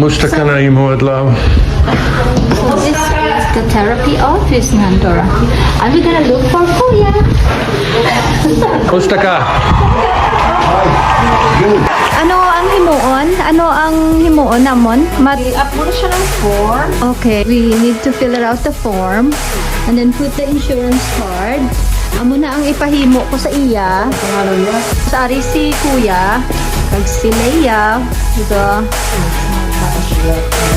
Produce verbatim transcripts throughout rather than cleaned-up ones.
Musta ka na imo adlaw? So this is the therapy office, Nandor. And we're gonna look for Kuya. Musta ka? Ano ang himuon? Ano ang himuon namon? Mat- Fill up mo na siya ng form. Okay, we need to fill it out the form and then put the insurance card. Amo na ang ipahimo ko sa iya. Sa ari si Kuya, kag si Leia, the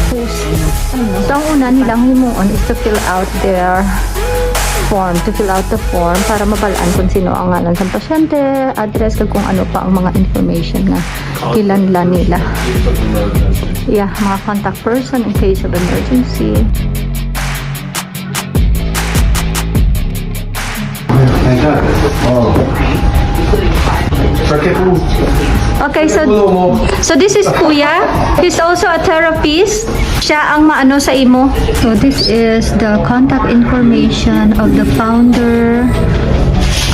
host. So, ang una nilang himuon is to fill out their form, to fill out the form para mabal-an kung sino ang ngalan sa pasyente, address, kag kung ano pa ang mga information nga kinahanglan nila. Yeah, mga contact person in case of emergency. Thank God. Oh. Sakit mo. Okay, so, so this is Kuya. He's also a therapist. Siya ang maano sa imo. So this is the contact information of the founder,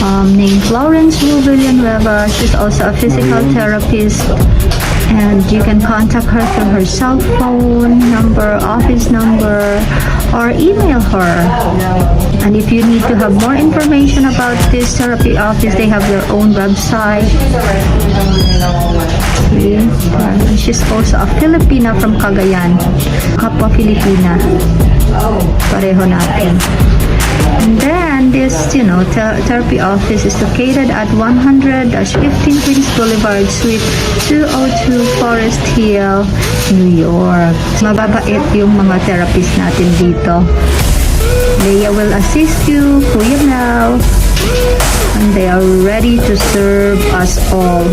um, named Florence Lou Villanueva. She's also a physical therapist. And you can contact her through her cell phone number, office number, or email her. And if you need to have more information about this therapy office, they have their own website. Okay. And she's also a Filipina from Cagayan. Kapwa Filipina. Pareho natin. And then this, you know, ther- therapy office is located at one hundred dash fifteen Queens Boulevard, Suite two oh two, Forest Hill, New York. Mababait yung mga therapist natin dito. Leia will assist you, Kuya Mel. And they are ready to serve us all.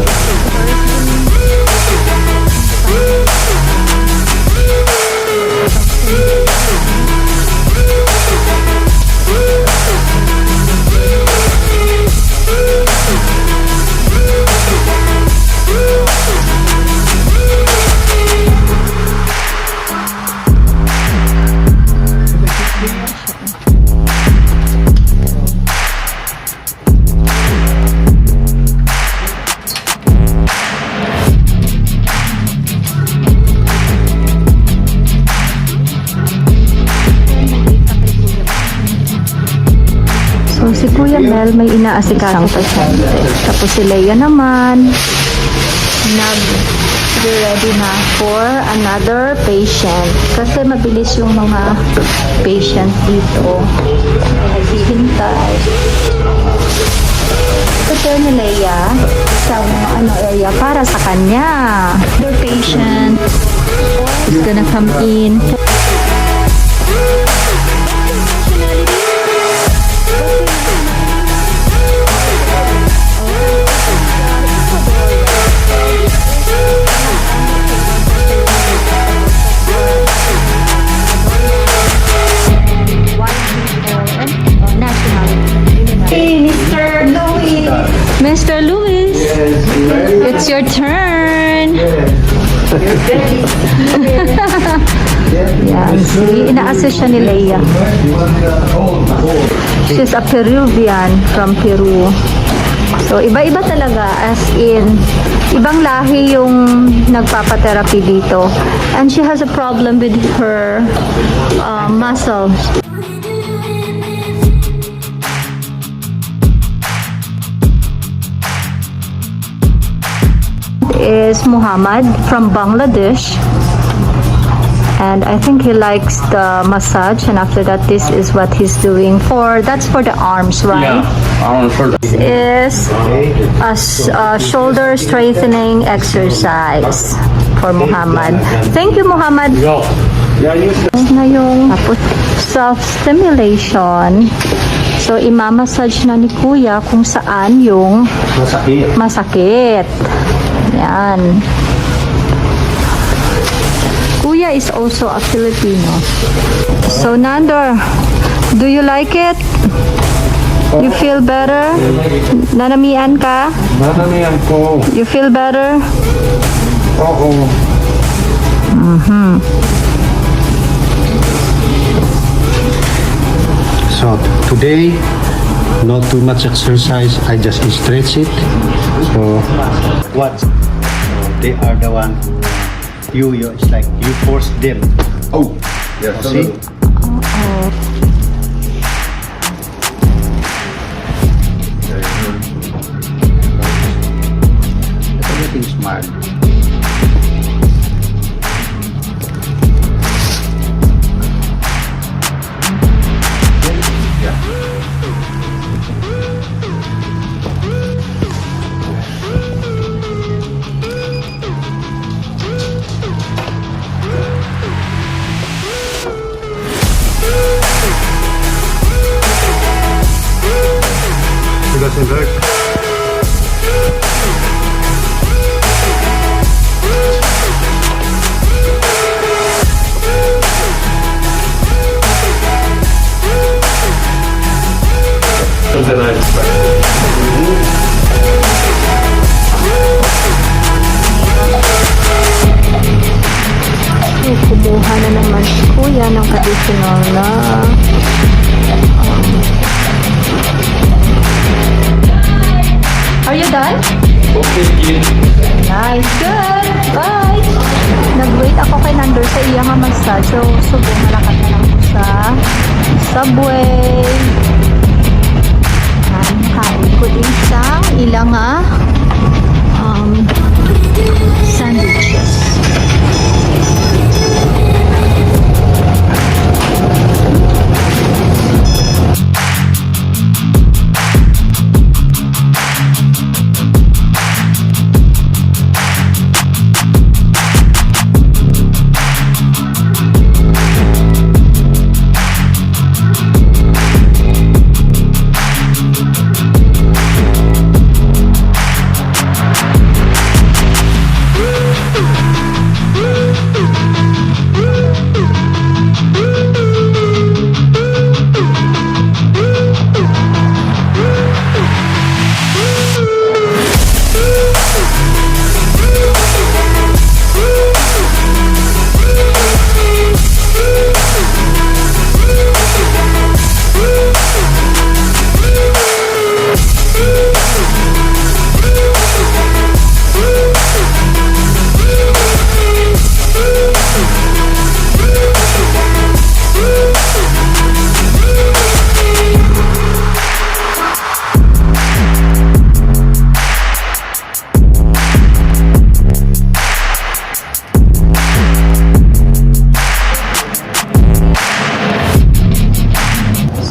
So, si Kuya Mel may inaasikasong pasyente. Tapos si Leia naman, nag-ready na for another patient. Kasi mabilis yung mga patient dito. Naghihintay. Prepare ni Leia sa mga ano area para sa kanya. The patient is gonna come in. Hey, Mister Louis. Mister Louis, it's your turn. Yan, see, ina-assist siya ni Leia. She's a Peruvian from Peru. So, iba-iba talaga, as in, ibang lahi yung nagpapatherapy dito. And she has a problem with her uh, muscle. Is Muhammad from Bangladesh. And I think he likes the massage, and after that, this is what he's doing for, that's for the arms, right? Yeah, arms for the This is a s- uh, shoulder strengthening exercise for Muhammad. Thank you, Muhammad. Yeah, you Na yung tapos self-stimulation. So, imamassage na ni Kuya kung saan yung masakit. Masakit. Yan. Kuya is also a Filipino. So, Nandor, do you like it? You feel better? Nanamian ka? Nanamian ko. You feel better? Oo. Mm-hmm. So today, not too much exercise. I just stretch it. So what? They are the one who You, you, it's like you force them. Oh, yeah, Oh, so see? Oo. Everything smart. Yeah. It doesn't hurt. Ay, kumuha na naman si Kuya ng additional na, um, Are you done? Okay, kid. Nice. Good. Bye. Nag-wait ako kay Nando sa iya nga massage. So, subong malakat na lang ko sa subway. Ay, hain ko din sa ila nga, um, sandwiches.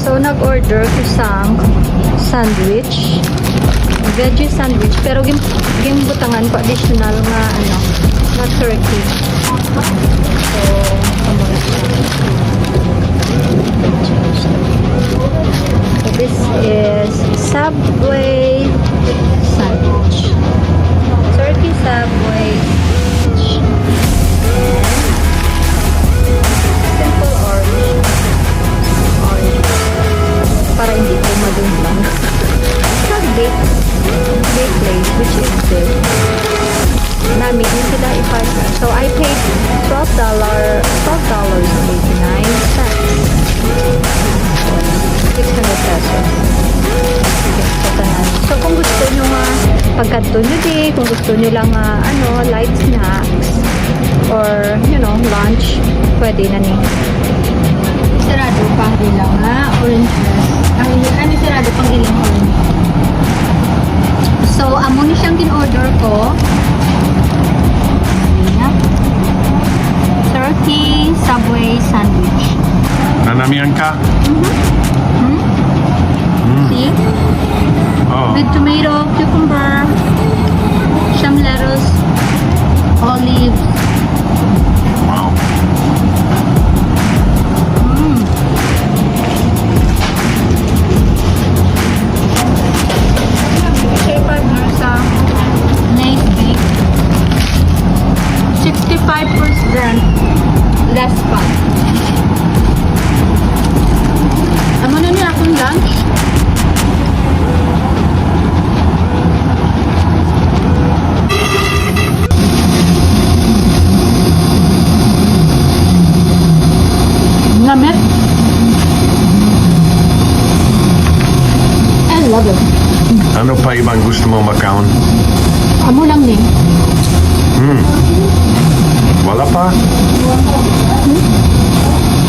So, nag-order ko sang sandwich. Veggie sandwich, pero gin-, ginbutangan ko additional nga, ano, nga turkey. So, amo na siya. So, this is Subway sandwich. Turkey Subway sandwich. And simple orange. Orange. Para hindi ko madumbang. It's a bake, bake place, which is good. Nami, di sila i-partner. So, I paid twelve dollars, twelve dollars and eighty-nine cents. Six hundred pesos. Yes, sa tanan. So, kung gusto nyo nga, pagkadto nyo di, kung gusto nyo lang nga, ano, light snacks, or, you know, lunch, pwede na ni. Sarado pang ilang nga orange juice. Ay, ano, sarado pang ilang orange juice. So, amo ni siyang gin-order ko. Ayan. Turkey Subway sandwich. Nanamian ka? Mm-hmm. Hmm? Mm. See? Oh. With tomato, cucumber, some lettuce, olives. Wow. Mm. Siya partner sa Nestle. Sixty-five percent less fat. Amo na ni akong lunch. Namit. I love it. Ano pa ibang gusto mo makaon? Amo lang ni. Hmm. Wala pa.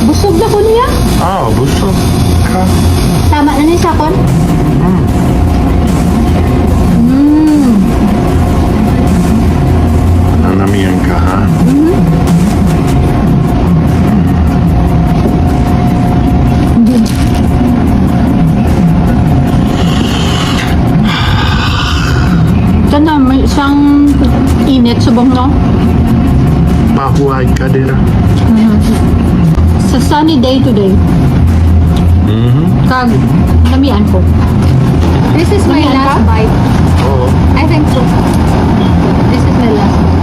Busog na ko niya. Ah, busog ka. Tama na ni sakon. Hmm. Mm. Nanamian ka, ha? Mhm. Hindi. Sana may isang init subong, no? Pahuway ka dira. Mhm. Sa sunny day today, Mhm. kag namian ko. This is my Namian last ka? Bite. Oo. I think so. This is my last bite.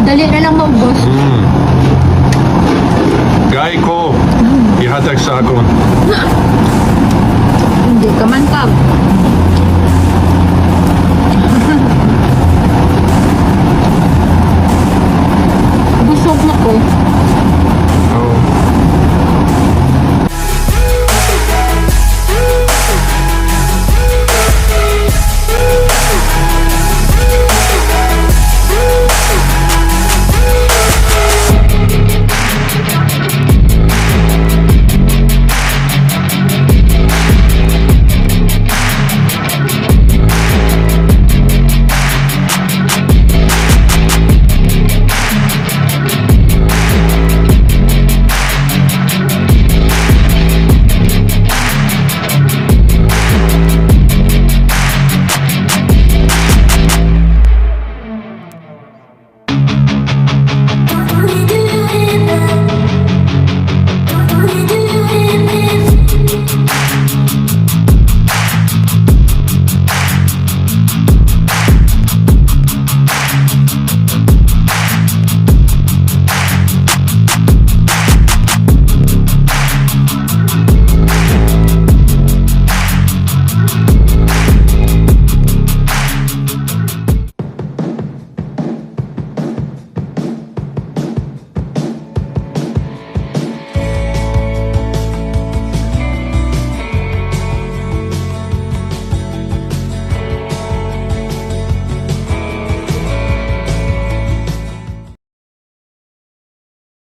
Dali na lang maubos. Mm. Gay ko, ihatag sa akon. Hindi ka man ka.